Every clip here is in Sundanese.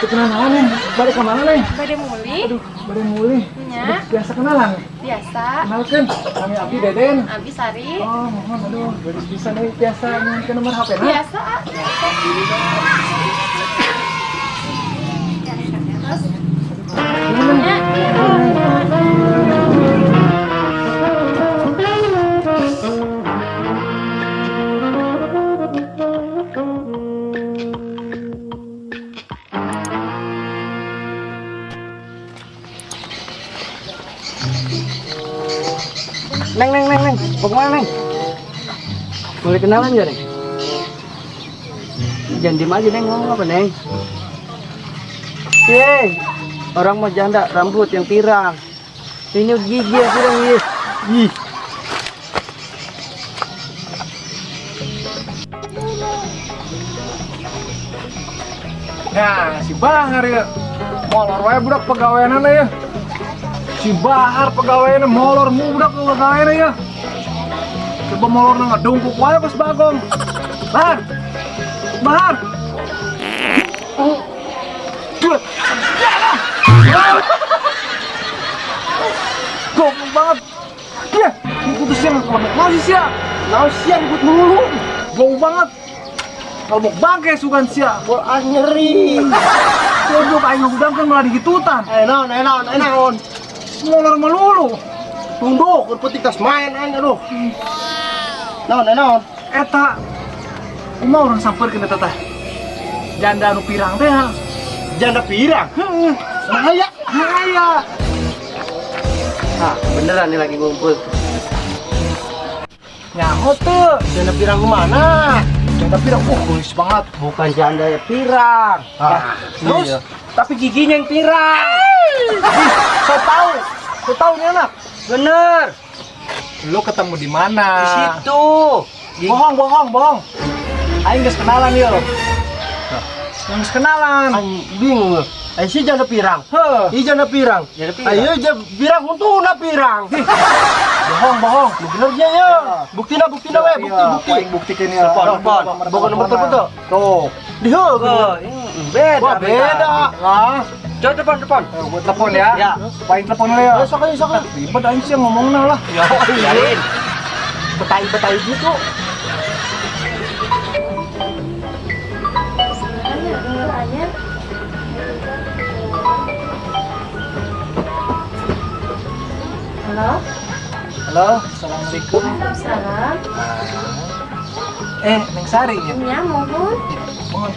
Itu kenalan nih, balik ke mana nih? Bade mulih. Aduh, bade mulih. Nya. Aduh, biasa kenalan nih? Biasa. Kenalkan, kami Abdi Deden. Abdi Sari. Oh, mohon, aduh, bagus bisa nih, biasa ke nomor HP nah? Biasa, biasa. Terus? Gimana? Nya. Neng, neng, neng, neng, mau kemana, neng? Boleh kenalan gak, neng? Jangan diem aja, neng, ngomong apa, neng? Yeay, orang mau janda, rambut yang pirang. Ini gigi yang pirang, ih. Ih. Nah, si Bahar ya. Molor wae budak pegawaianana ya. Si Bahar pegawaianna molor mu budak pegawaianna ya. Coba molorna ngedungkuk wae kos Bagong. Bahar. Bahar. Duh. Goblok banget. Dia putus siang kalau mau sih sia. Mau sia ribut mulu. Bau banget. Kalau mau bangke sugan sia, Bol ah nyeri. Goblok aing ngudangkeun malah digitutan. Naon, naon, naon. Molor melulu. Tunduk, keur tas main aing aduh. Naon, naon. Eta kumaha urang sampeurkeun eta teh? Janda anu pirang teh ha. Janda pirang? Heeh. Bahaya. Bahaya. Ah, beneran nih lagi ngumpul. Nyaho teu. Janda pirang kemana? Janda pirang, geulis banget. Bukan janda ya pirang. Ah, terus? Iya. Tapi giginya yang pirang. Ih, so tahu. So tahu nih anak. Bener. Lu ketemu di mana? Di situ. Bohong, bohong, bohong. Aing geus kenalan ieu. Geus kenalan. Aing bingung lu. Aing sih janda pirang. Heuh. Ih janda pirang. Janda pirang. Ayo janda pirang untuna pirang. Bohong, bohong. Lu bener nya ya. Buktina, buktina we, bukti, bukti. Aing buktikeun ya. Telepon, telepon. Boga nomor telepon tuh. Tuh. Di heuh. Beda, Wah, beda. Lah. Coba telepon, telepon. Gua telepon ya. Ya. Paling telepon lu ya. Ayo, sok ayo, sok ayo. Ribet aing sih ngomongna lah. Ya, biarin. Betai-betai gitu. Halo. Halo, assalamualaikum. Waalaikumsalam. Eh, Neng Sari ya? Nya, muhun. Muhun.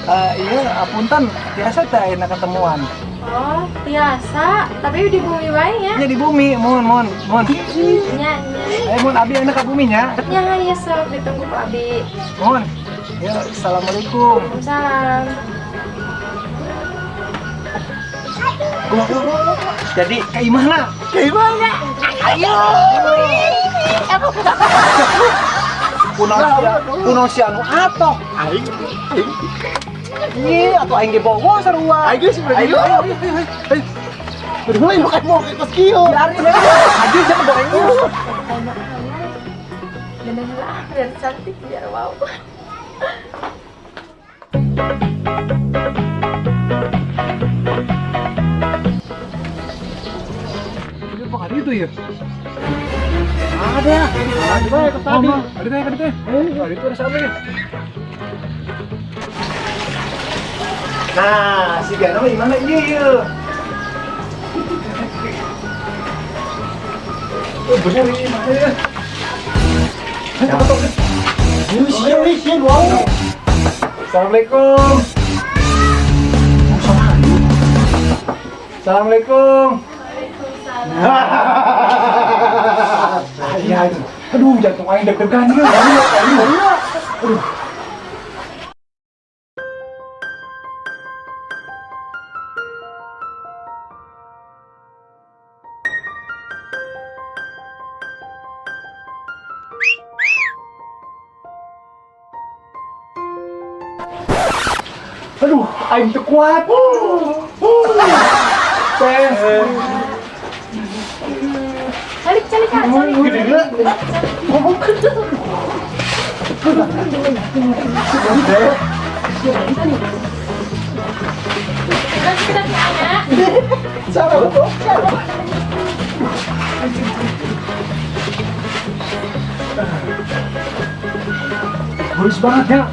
Eh, iya, apunten, biasa teh ayeuna ketemuan. Oh, biasa. Tapi di bumi wae nya. Nya di bumi, muhun, muhun, muhun. Nya, nya. Eh, muhun abi ayeuna ka bumi nya. Nya, ya sok ditunggu ku abi. Muhun. Ya, assalamualaikum. Waalaikumsalam. Jadi Ka imahna? Kayak mana? Ayo. Kunaon sia, kunaon sia anu atoh. Aing, aing. Iya, atuh aing ge bogo sarua. Aing geus Ayo, ayo. ayo, ayo, ayo. Ayo. Berdua lu kayak mau ke kos kieu. Biarin aja. Aja jangan goreng lu. Enak Dandan heula ah, biar cantik, biar wow. Ini apa kali itu ya? Ada. Ada bae ke tadi. Ada teh, ada teh. Ada itu ada siapa ya? Nah, si Gana mah gimana iya iya. Oh, bener ini mana ya? Apa tuh? Sia, sia, wow. Assalamualaikum. Assalamualaikum. Waalaikumsalam. Iya itu. Aduh, jantung aing deg-degan ya. Aduh. Aduh, aing teu kuat. Teh. Calik, calik, Kak, calik. Gede gila. Ngomong. Kita kita tanya. Salah betul. Halus banget ya.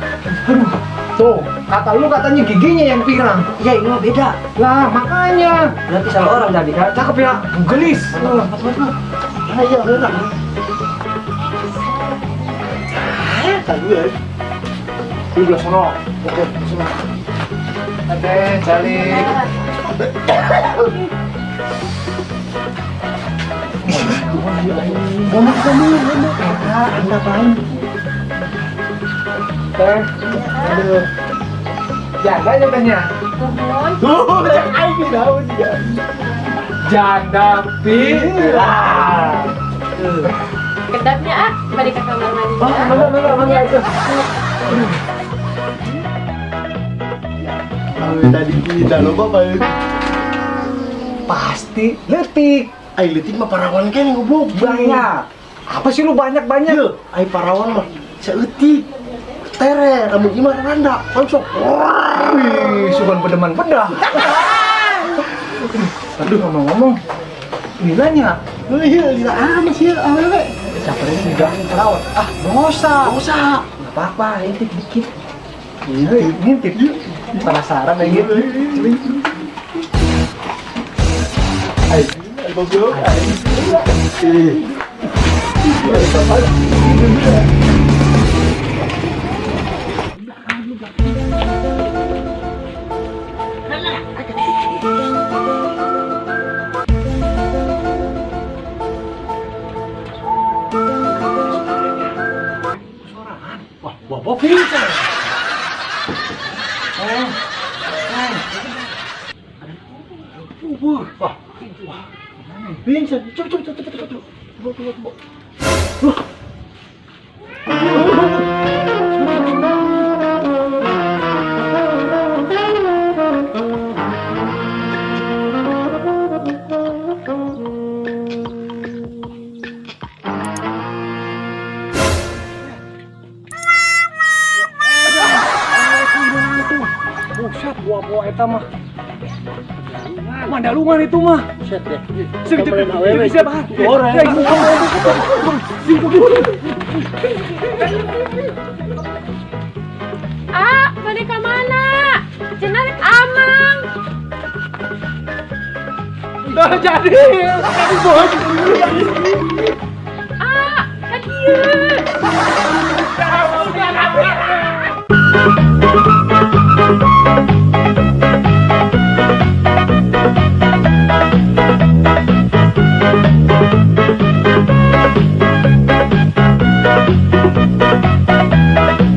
Aduh. Tuh, kata lu katanya giginya yang pirang. Ya ini mah beda. Lah, makanya. Berarti salah orang tadi. Ya, cakep ya. Gelis. Mana iya orang. Tadi ya. Lu belah sono. Oke, sono. Ade, calik. Ngomong kamu, ngomong. Anda apaan? Teh. Aduh. Janda aja tehnya. Nuhun. Tuh, cek aing tahu dia. Janda pirang. Kedapnya ah, balik ke kamar mandi. Oh, mangga, mangga, mangga itu. Tadi kita lupa Pak. Pasti letik. Ai leutik mah parawan keneh goblok. Banyak. Apa sih lu banyak-banyak? Iya, ai parawan mah saeutik. Tere, lamun ieu mah randa, langsung. Wih, sugan pedeman pedah. Aduh, ngomong-ngomong, lilanya. Iya, lila amat sih, awewe. Siapa ini enggak perawat? Ah, dosa. Dosa. Enggak apa-apa, intip dikit. Ngintip. Ngintip. Penasaran kayak gitu. Ai, ai goblok. Ai. Ih. Wah, wah, wah, pingsan. Eh, eh. Wah, wah, wah. Pingsan. Coba coba coba coba coba. Coba coba coba. Wah. Buset, buah-buah eta mah. Mandalungan itu mah. Buset deh. Sing Samperin awewe. siapa? Orang. Ya, ibu kamu. Ah, balik ke mana? Cenah rek amang. Jadi. Jadi bos. Ah, ka dieu.